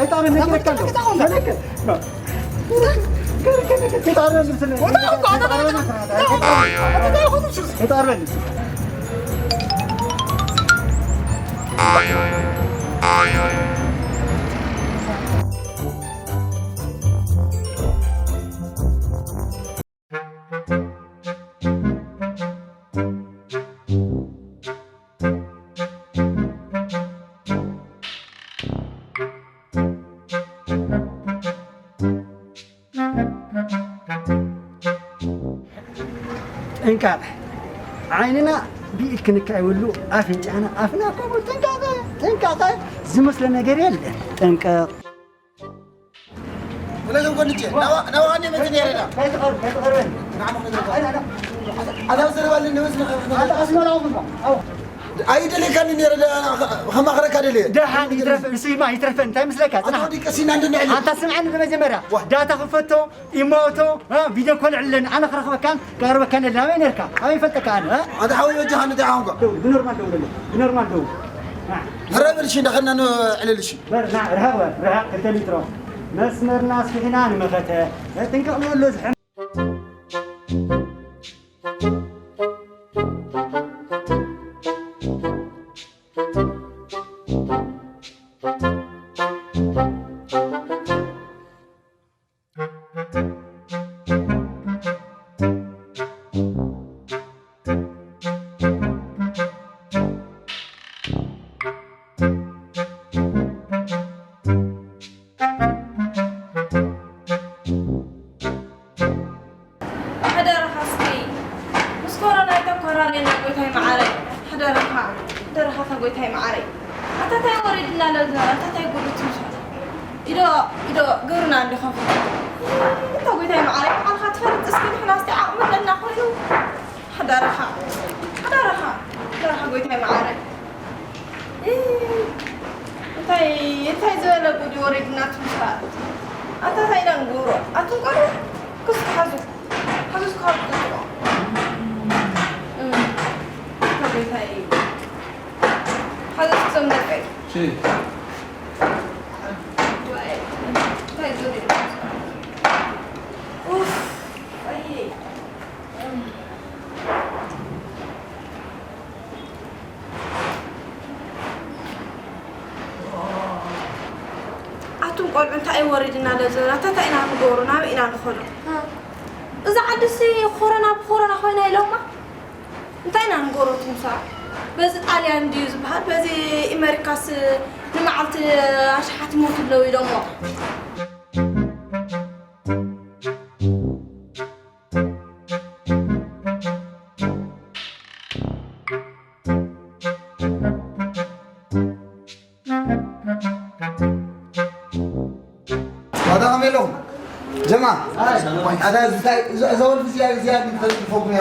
ኣይጣረን፣ ነጊረካ ኣለኹ። ነጊረካ። ከይጣረን ስለ-፣ ከይጣረን ስለ-፣ ከይጣረን። ጥንቃቐ። ዓይንና ብኢድ ክንካየሉ ኣፍንጫና ኣፍና ከምኡ ጥንቃቐ፣ ጥንቃቐ ዝመስሎ ነገር የለን። ጥንቀቕ። ወለዶ ጎንቼ፣ ናዋ-፣ ናዋኒ መትን የረዳ። ከይትቐርብ፣ ከይትቐርበኒ። ንዓኹም ንገርኩ። ኣይ፣ ኣይ፣ ኣይ። ኣታ ዘረባልን ንብስ ንኸ-፣ ኣታ ኣስመራ ኣኹም፣ ኣው። ኣይደልየካን ነረ፣ ደ-፣ ከማኽረካ ደልየ። ደሓን ይትረፍ፣ ንሱ ይማ ይትረፈን። እንታይ ምስለካ? ኣታ ጽናሕ። ወዲ ቀሲና እንድንዕሊ። ኣንታ ስምዓኒ ብመጀመርያ። ዋ። ዳታ ክፈቶ፣ ኢሞ እቶ፣ እ፣ ቪድዮ ኮል ዕለኒ። ኣነ ክረኽበካን ክቐርበካን የለን። ኣበይ ነርካ? ኣበይ ይፈልጠካ ኣነ፣ እ? ኣንታ ሓወይ በጃኻ እንታይ ዓንኳ? ደውል፣ ብኖርማል ደውለለይ። ብኖርማል ደውል። ና። ሕራይ በል እሺ፣ እንዳኸድና ንዕለል እሺ። በር፣ ና፣ ርሃቕ በር፣ ርሃቕ ክልተ ሊትሮ። መስመርና ኣስፊሕና ንመኸተ። ጥንቅቕ ንበሎ ዝሐ-፣ ሓደራኻ እስኪ ምስ ኮሮና ኣይተኮራርየና ጎይታይ መዓረይ። ሓደራኻ፣ ሓደራኻ ጎይታይ መዓረይ። ኣታ ታይ ወሪድና ኣሎ ዝነበረ፣ ኣታ ታይ ጉዱ ትምሶ። ኢዶ፣ ኢዶ፣ ግብርና እንዲ ከፍሎ። እታ ጎይታይ መዓረይ፣ ባዕልኻ ትፈልጥ እስኪ ንሕና እስቲ ዓቕሚ ኣለና ኮይኑ። ሓደራኻ፣ ሓደራኻ፣ ሓደራኻ ጎይታይ መዓረይ። እ፣ እንታይ፣ እንታይ ዝበለ ጉድ እዩ ወሪድና ትምስራት። ኣታ እንታይ ኢና ንገብሮ? ኣቱም ቆልዑ፣ ክስ ሓዙ፣ ሓዙ እስከ ሃቡ ትጥቆ። እ፣ ኣታ ጎይታይ፣ ሓዙ እስከ ዞም ደቀይ። እሺ። ዋይ፣ እንታይ ዞም ደቀይ? ኡፍ፣ ኣየ። ኣቱም ቆልዑ እንታይ እዩ ወሪድና ዘሎ ዘለና? እንታይ ኢና ንገብሮ? ናበይ ኢና ንኸዶ? እዛ ዓድሲ ኮሮና ብኮሮና ኮይና ኢሎማ። እንታይ ኢና ንገብሮ ትምሳ? በዚ ጣልያን ድዩ ዝበሃል? በዚ ኢመሪካስ ንመዓልቲ ኣሽሓት ይሞቱ ኣለዉ ኢሎሞ። ዋዳ ከመይ ኣለኹም? ጀማ፣ ኣታ እዚ ታይ-፣ እዛ እዛ ወልፊ እዚኣ፣ እዚኣ ግን ተፅልፎኩም እያ።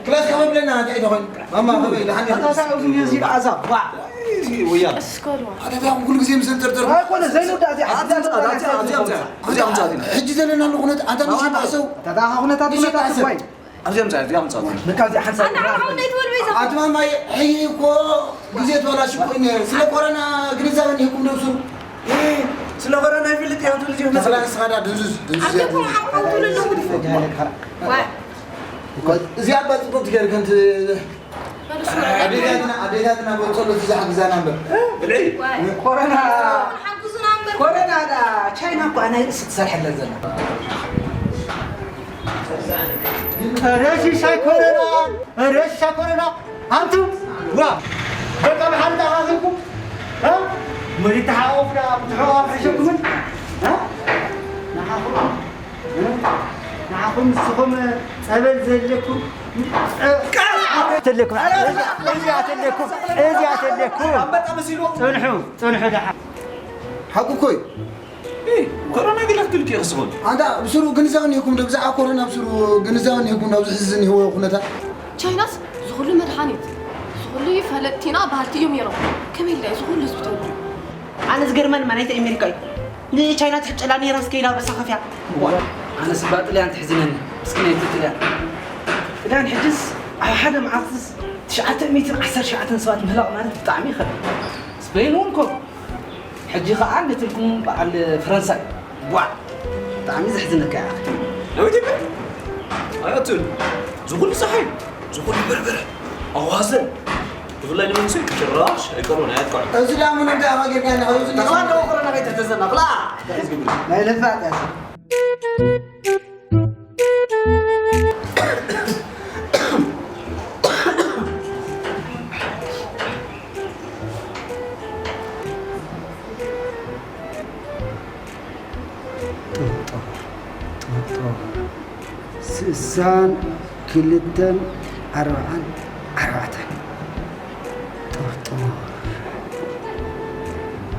ክላስ ከመይ ብለና እንታይ ተኾይኑ? ማማ፣ ከመይ ደሓን ዲኻ? ኣታ እታ ኣብዚ እዚ በኣዛ፣ ዋ። ኣታ እንታይ ኩሉ ግዜ ምስ እንጥርጥር? ኣይኮነ፣ ዘይንውዳእ እዚኣ። ሕጂ ዘለና ኣሎ ኩነት፣ ኣታ ንሽባዕ ሰው። ኣታ ደኣ ኩነታት ንሽባዕ ኩነታት ሰብ። እኮ እዩ። ኣብዚ ኣምጻ፣ እዚ ኣምጻ። በቃ እዚኣ ሓንሳብ ኣታ ሓው እንዴት ወልቤዛ? ኣቲ ማማይ፣ ሕጂ እኮ ግዜ ተበላሽ እኮ እዩ። ስለ ኮረና ግንዛበ እንሂኩም ዶ ስሩ? ስለ ኮረና ይፈልጥ እያ ትብል ጅግና። ተኽላ ንስኻ ዳ ድንዙዝ፣ ድንዙዝ እያ። ኣጆኩም ሓው ሓው ትብሉ ኣለኹ ድፎ። ዋይ። እዚኣ እባ ጽቡቅ ትገይር ከንቲ ኣዴታትና፣ ኣዴታትና በጸሎት ዝሓግዛና እምበር። ብልዒ። ዋይ። ኮረና። ሓግዙና እምበር። ኮረና ዳ ቻይና እኮ ኣናይ ርእሲ ትሰርሐለን ዘላ። ኧረ ሽሻይ ኮረና፣ ኧረ ሽሻይ ኮረና። ኣንቱ ዋ በቃ ብሓደ ተኣኻኺብኩም እ መሪት ተሓቆፍና ክትሕቆፍ ሕሸኩምን እ ንዓኹም እ ንዓኹም ንስኹም ጸበል ዘለኩም እ ተለኩም እዚኣ ተለኩም እዚኣ ተለኩም ኣንበጣ መሲሉ ጽንሑ ጽንሑ ደሓ ሓቁ እኮ እዩ። እ፣ ኮሮና ገለ ክትልኪ ክስኹን። ኣንታ ብስሩ ግንዛበ እኒሄኩም ዶ ብዛዕባ ኮሮና ብስሩ ግንዛበ እኒሄኩም ዶ ኣብዚ ሕዚ ዝኒህዎ ኩነታት? ቻይናስ ዝኹሉ መድሃኒት ዝኹሉ ፈለጥቲና ባህልቲ እዮም ነይሮም። ከመይ ኢልና እዩ ዝኹሉ ህዝቢ ተወዲኡ? ኣነ ዝገርመኒ መን ናይቲ ኣሜሪካ እዩ ንቻይና ትሕጨላ ነይራ እስከ ኢላ ርእሳ ከፍያ። ኣነስ እባ ጥልያን ትሕዝነኒ ምስኪነይቲ ጥልያን። ጥልያን ሕጅስ ኣብ ሓደ መዓልትስ ትሽዓተ ሚእትን ዓሰርተ ሸውዓተን ሰባት ምህላቕ ማለት ብጣዕሚ ይኸብድ። ስፔን እውን ከምኡ። ሕጂ ኸዓ ልትልኩም በዓል ፈረንሳይ ቧዕ ብጣዕሚ ዘሕዝነካ እያ ኣኺ። ናብ ኢትዮጵያ ኣይኣቱን ዝኹሉ ፀሓይ ዝኹሉ በርበረ ኣዋዘን ብፍላይ ንመንእሰይ ጭራሽ ኣይቀርቦን ኣያጥቅዖን። እዚ ዳሙ ንምንታይ ኣኻ ጌርካ ኢና ኸዚ ጠቕላላ ወፈረና ከይተሕተዘና ብላ እንታይ ዝግብር ናይ ልፋጥ ያሰ ጡጦ ጡጦ ስሳን ክልተን ኣርባዓን ኣርባዕተን ጡጦ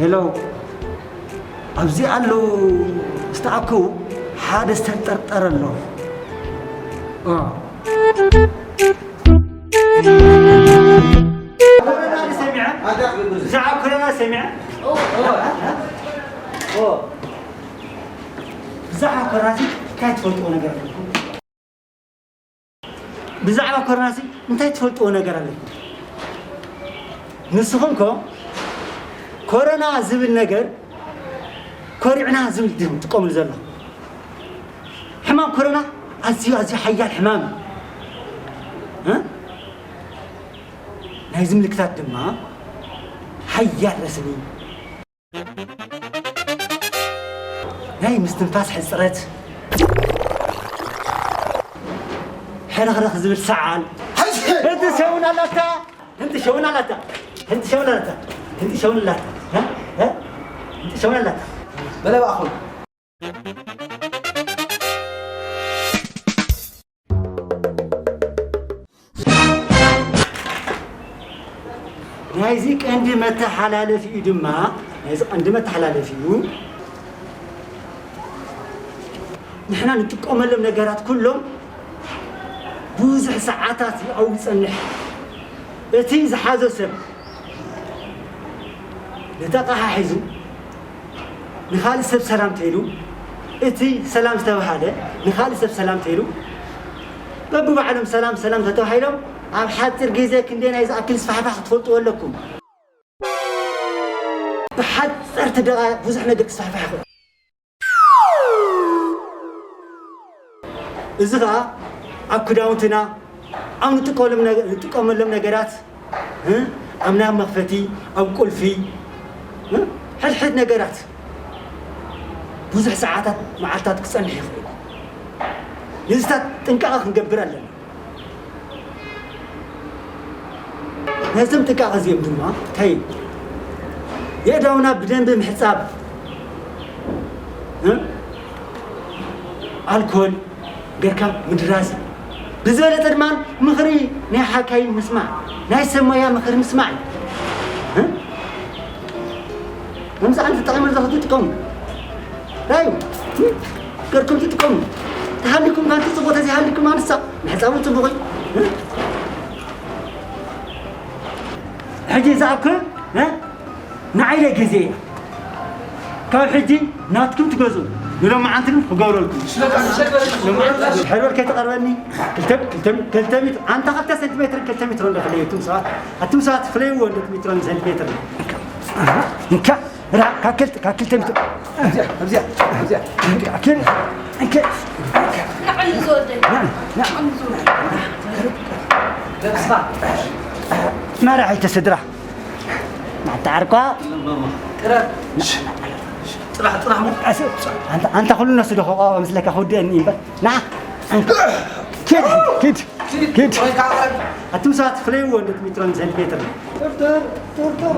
ሄሎ ኣብዚ ኣለዉ ዝተኣከቡ ሓደ ዝተጠርጠረ ኣሎ። ኮረና ሰሚዐ? ብዛዕባ ኮረና ሰሚዐ? ብዛዕባ ኮረና እንታይ ትፈልጥዎ ነገር ኣለኩም? ብዛዕባ ኮረና እንታይ ትፈልጥዎ ነገር ኣለኩም? ንስኹም ኮ ኮረና ዝብል ነገር ኮሪዕና ዝብል ድም ትጥቀምሉ ዘለኹም? ሕማም ኮሮና ኣዝዩ ኣዝዩ ሓያል ሕማም እዩ። ናይዚ ምልክታት ድማ ሓያል ረስኒ፣ ናይ ምስትንፋስ ሕፅረት፣ ሕርኽርኽ ዝብል ሰዓል፣ ህንቲ ሸውን ኣላታ፣ ህንቲ ሸውን ኣላታ፣ ህንቲ ሸውን ኣላታ፣ ህንቲ ሸውን ኣላታ፣ ህንቲ ሸውን ኣላታ። በለ ብኣኹም። ናይዚ ቀንዲ መተሓላለፊኡ ድማ ናይዚ ቀንዲ መተሓላለፊኡ ንሕና ንጥቀመሎም ነገራት ኩሎም ብዙሕ ሰዓታት ኣብኡ ይጸንሕ። እቲ ዝሓዞ ሰብ ነቲ ኣቕሓ ሒዙ ንኻልእ ሰብ ሰላም ተይሉ፣ እቲ ሰላም ዝተባህለ ንኻልእ ሰብ ሰላም ተይሉ፣ በብባዕሎም ሰላም ሰላም ተተባሂሎም ኣብ ሓፂር ግዜ ክንደይ ናይ ዝኣክል ስፋሕፋሕ ክትፈልጥዎ ኣለኩም። ብሓፀርቲ ደቓይቕ ብዙሕ ነገር ክስፋሕፋሕ ይኽእል። እዚ ኸዓ ኣብ ክዳውንትና ኣብ ንጥቀመሎም ነገ- ንጥቀመሎም ነገራት እ? ኣብ ናብ መኽፈቲ ኣብ ቁልፊ እ? ሕድሕድ ነገራት ብዙሕ ሰዓታት መዓልታት ክፀንሕ ይኽእል። ንዝታት ጥንቃቐ ክንገብር ኣለና። ነዞም ጥንቃቐ እዚኦም ድማ እንታይ የእዳውና ብደንቢ ምሕጻብ፣ እ? ኣልኮል ጌርካ ምድራዝ፣ ብዝበለጸ ድማ ምኽሪ ናይ ሓካይም ምስማዕ፣ ናይ ሰብ ሞያ ምኽሪ ምስማዕ እዩ። እ? ከምዚ ዓይነት ተጠቒሙ ዘለኹ ትጥቀሙ። ራዩ፣ እ? ገርኩም ትጥቀሙ። ተሃሊኩም ካንቲ ጽቡቕ፣ ተዘይሃሊኩም ኣንሳ፣ ምሕጻቡ ጽቡቕ እዩ። እ? ሕጂ ዝኣክል፣ እ? ንዓይ ኢለ ግዜ እያ። ካብ ሕጂ ናትኩም ትገዝኡ፣ ንሎማዓንቲ ግን ክገብረልኩም። ሎማዓንቲ ሕርበር ከይትቐርበኒ፣ ክልተ፣ ክልተ፣ ክልተ ሜትር፣ ኣንታ ክልተ ሴንቲሜትር፣ ክልተ ሜትር እንዶ ፍለዩ፣ እቱም ሰባት፣ ኣቱም ሰባት ፍለይዎ እንዶ ሜትሮን ሴንቲሜትር። እንካ፣ ራ፣ ካብ ክልተ፣ ካብ ክልተ ሜትር። ኣብዚኣ፣ ኣብዚኣ፣ ኣብዚኣ። እንካ፣ ክል፣ እንካ፣ ንዓሉ ዝወደይ። ና፣ ና። ንዓሉ ዝወደይ። መራሒተ ስድራ። ናታ ዓርኳ። ቅረብ። ጥራሕ፣ ጥራሕ ሞ። ኣስ-፣ ኣንታ፣ ኣንታ ኩሉ ነሱ ዶ ከቋቋ ምስለካ ክውድአኒ እምበር። ና። ኪድ፣ ኪድ፣ ኪድ። ኣቱም ሰባት ፍለይዎ እንዶ ሜትሮን ሴንቲሜትር። ጥርጥር፣ ጥርጥር።